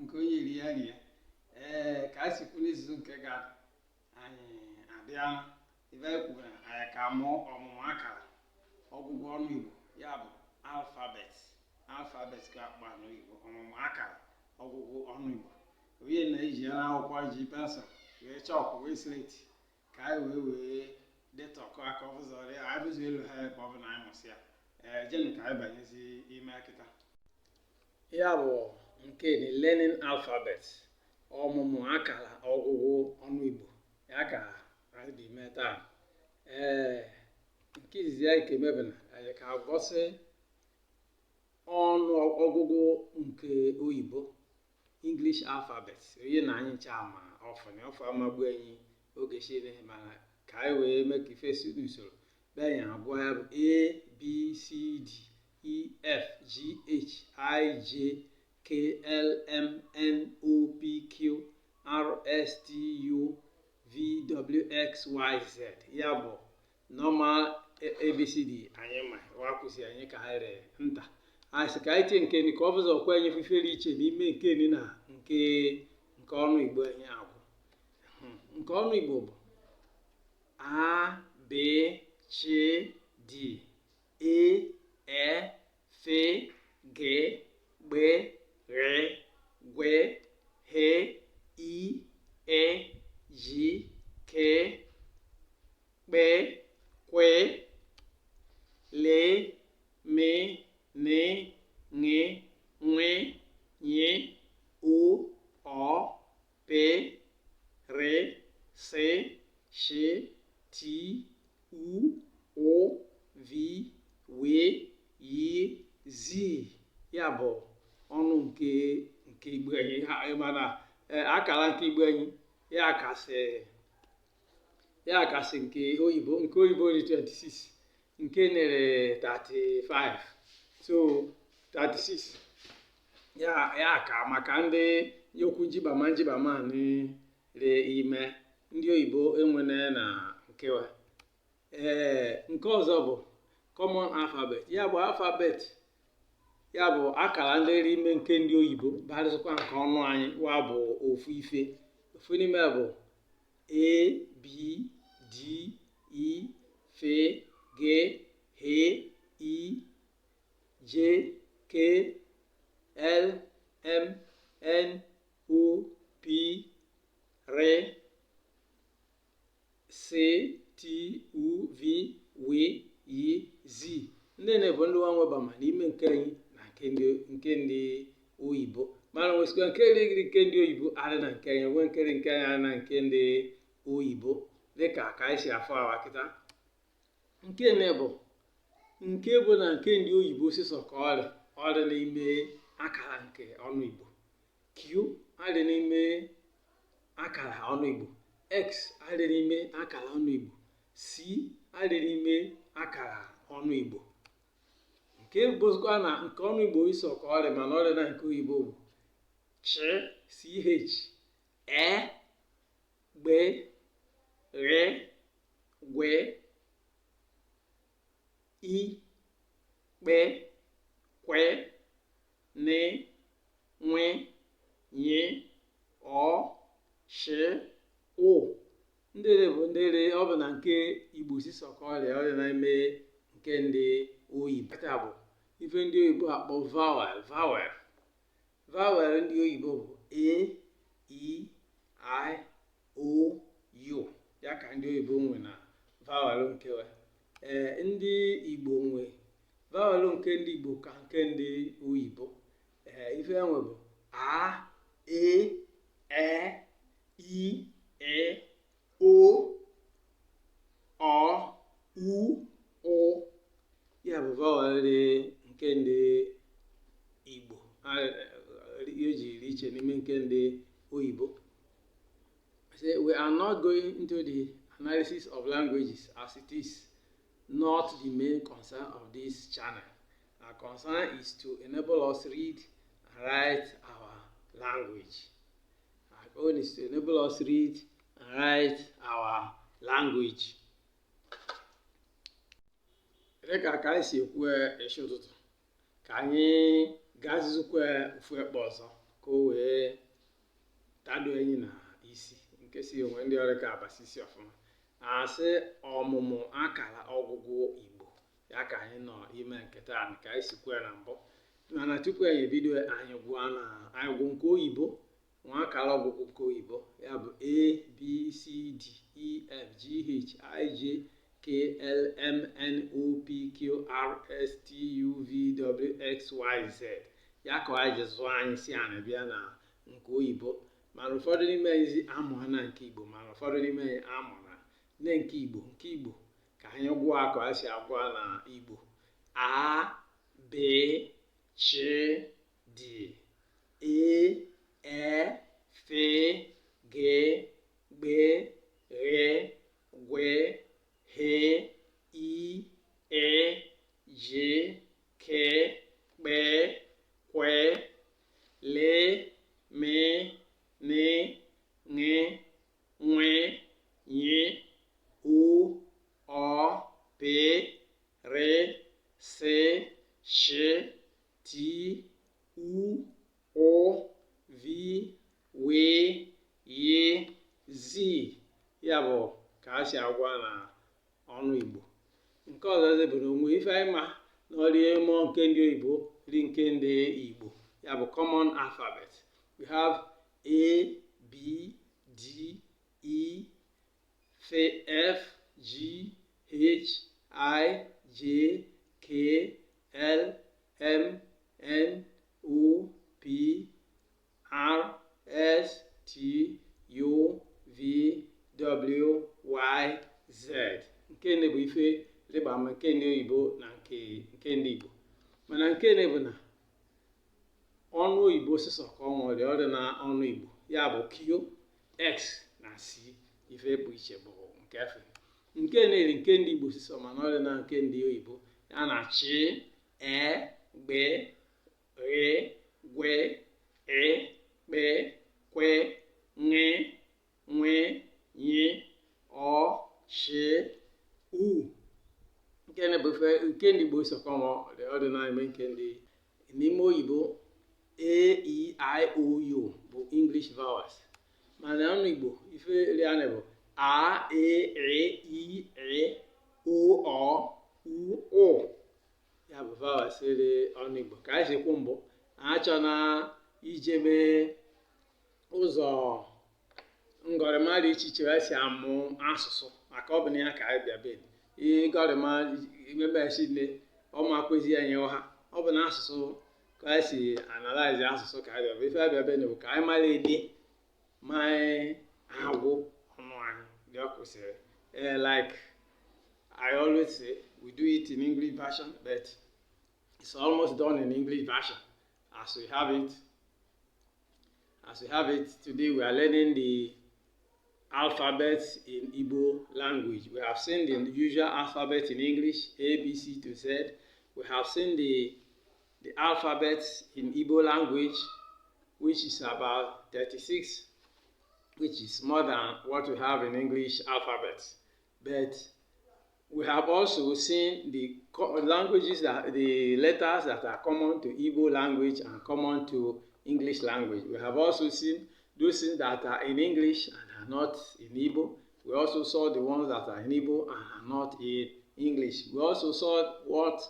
Nke onye ri ya rie. Ee, ka anyị si kwu n'izuzu nke gara, anyị abịala. Ife anyị kwuru na anyị ka mụọ ọmụmụ akara ọgụgụ ọnụ Igbo, ya bụ alphabet. Alphabet ka akpọ n'oyibo, ọmụmụ akara ọgụgụ ọnụ Igbo. Onye na-eji ya n'akwụkwọ, ji pencil wee chalk wee slate ka anyị wee detọkọ aka ọbụzọ ya anyị bụzi elu ha ebe ọ bụ na anyị mụsị ya. Ee, jenu ka anyị banyezi ime kịta. Ya bụ nke ni learning alphabet, ọmụmụ akara ọgụgụ ọnụ Igbo, ya ka anyị dị ime taa. Ee, nke izizi anyị ka eme bụ na anyị ka agọsị ọnụ ọgụgụ nke oyibo, English alphabet. Onye na anyị ncha ma ọfụ na ọfụ amagbu anyị oge shine, mana ka anyị wee mee ka ife si n'usoro bịa ya agwa ya bụ A B C D E F G H I J K L M N O P Q R S T U V W X Y Z. Ya bụ normal ABCD anyị ma wakwụsị anyị ka anyị ree nta. Anyị sị ka anyị tie nke ni ka ọ bụzọ kwa anyị fifere iche n'ime nke ni na nke ọnụ Igbo anyị agwụ. Nke ọnụ Igbo bụ A B C D E F G B R G H I E J K P Q L M N Ṅ Nw Ny O Ọ P R S Sh T U Ụ V W Y Z. Ya bụ ọnụ nke Igbo anyị. Mana akara nke Igbo anyị ya kasị nke oyibo. Nke oyibo dị 26, nke nere 35, so 36 ya ka maka ndị okwu njibama njibama re ime ndị oyibo enwene na nkewa. Ee, nke ọzọ bụ common alphabet, ya bụ alphabet, ya bụ akara ndị ime nke ndị oyibo barịsịkwa nke ọnụ anyị wa bụ ofu ife. Ofu n'ime bụ A B D E F G H I J K L M N O P R S T U V W Y Z. Ndị na-ebu ndị nwa nwebama n'ime nke anyị na nke ndị oyibo, mana nwesikwa nke riri nke ndị oyibo adị na nke anyị, nwe nkeri nke anyị adị na nke ndị oyibo, dịka ka anyị si afụ awa kịta. Nke ne bụ nke bụ na nke ndị oyibo sisọ ka ọrị ọrị n'ime akara nke ọnụ Igbo. Q adị n'ime akara ọnụ Igbo, X adị n'ime akara ọnụ Igbo, C adị n'ime akara ọnụ Igbo. Nke bụzikwa na nke ọnụ Igbo isọ ka ọrị mana ọrị na nke oyibo bụ Ch CH E B R Gw I Kp Kw N Nw Ny Ọ Sh Ụ. Ndị bụ ndị ọ bụ na nke Igbo sisọ ka ọrịa ọrịa na-eme nke ndị oyibo. Taa bụ ife ndị oyibo akpọ vowel. Vowel ndị oyibo bụ A E I O U. Ya ka ndị oyibo nwe na vowel nke ee ndị Igbo nwe vowel nke ndị Igbo ka nke ndị oyibo. Ee, ife enwe bụ A E E I E O Ọ U Ụ. Ya bụ vowel dị nke ndị Igbo ejiri iche n'ime nke ndị oyibo. Say we are not going into the analysis of languages, as it is not the main concern of this channel. Our concern is to enable us read and write our language. Our goal is to enable us read and write our language. Dịka ka anyị si ekwu echi ụtụtụ, ka anyị gaa zizukwa ofu ekpe ọzọ. Ka o wee tado enyi na isi nke si onwe ndị ọrụ ka abasi isi ọfụma. Asị ọmụmụ akara ọgụgụ Igbo ya ka anyị nọ ime nke taa, ka anyị si kwuo na mbụ. Mana tupu anyị ebido, anyị gụọ na anyị gụ nke oyibo nwa akara ọgụgụ nke oyibo, ya bụ A B C D E F G H I J K L M N O P Q R S T U V W X Y Z. Ya ka anyị ji zụọ anyị si anyị bịa na nke oyibo, mana ụfọdụ n'ime anyị amụ na nke Igbo, mana ụfọdụ n'ime anyị amụ na nne nke Igbo. Nke Igbo ka anyị gụọ ka a si agwa na Igbo: A B Ch D E F G Gb Gh Gw H I E J K Kp Qw L M N Ṅ Nw Ny O Ọ P R S Sh T U Ụ V W Y Z. Ya bụ ka a si agwa na ọnụ Igbo. Nke ọzọ bụ na onwe ife anyị ma na ọrie mụọ nke ndị oyibo ri nke ndị Igbo, ya bụ common alphabet. We have A B D E F G H I J K L M N O P R S T U V W Y Z. Nke ne bụ ife rịba ama nke ndị oyibo na nke ndị Igbo. Mana nke ne bụ na ọnụ oyibo sịsọ ka ọ nwere ọrịa na ọnụ Igbo, ya bụ Q, X na C. Ife bụ iche bụ nke efe nke na-eri nke ndị Igbo sịsọ, mana ọrịa na nke ndị oyibo, ya na chi E Gb Gh Gw E Kp Kw Ṅ Nw Ny Ọ Sh U. Nke na bụ ife nke ndị Igbo sọ ka ọ dị na-eme nke ndị n'ime oyibo. A E I O U bụ English vowels, mana ọnụ Igbo ife ri anya bụ A E E I E O Ọ U Ụ, ya bụ vowels ri ọnụ Igbo. Ka anyị si kwu mbụ, achọ na ijebe ụzọ ngọrịma dị iche iche esi amụ asụsụ, maka ọ bụ na ya ka anyị bịa be ịgọrịma imemesi nne ọma kwezi anyị ọha. Ọ bụ na asụsụ ka anyị si analyze asụsụ ka anyị bịa. Ife abịa be bụ ka anyị mara ede ma anyị agwụ ọnụ anyị dị ọ kwesịrị. Like I always say, we do it in English version, but it's almost done in English version as we have it today. We are learning the alphabet in Igbo language. We have seen the usual alphabet in English, A, B, C to Z. We have seen the alphabet in Igbo language, which is about 36, which is more than what we have in English alphabet. But we have also seen the languages that the letters that are common to Igbo language and common to English language. We have also seen those things that are in English and are not in Igbo. We also saw the ones that are in Igbo and are not in English. We also saw what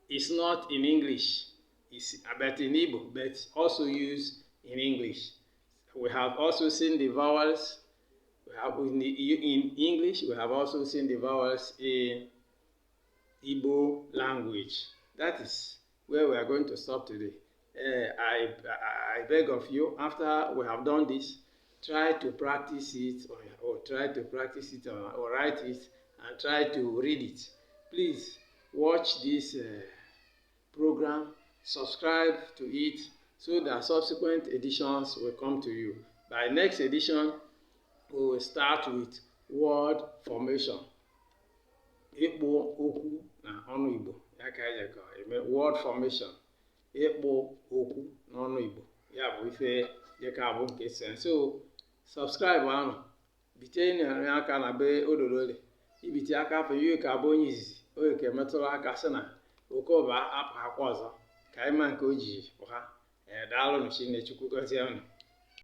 is not in English, is but in Igbo, but also used in English. We have also seen the vowels we have in English. We have also seen the vowels in Igbo language. That is where we are going to stop today. I beg of you, after we have done this, try to practice it or try to practice it or write it and try to read it. Please watch this program, subscribe to it so that subsequent editions will come to you. By next edition, we will start with word formation. Ịkpụ okwu na ọnụ Igbo, ya ka anyị ga eme word formation, ịkpụ okwu n'ọnụ Igbo, ya bụ ife dịka abụ nke sen. So subscribe ahụ, bite aka na be ododole ibite aka afọ ihe ka abụ onye izizi oge ka emetụrụ aka sị na okoba apụ akwa ọzọ ka anyị ma nke o ji pụ ha. Ee, daalụnụ. Chineke Chukwu gọzie unu.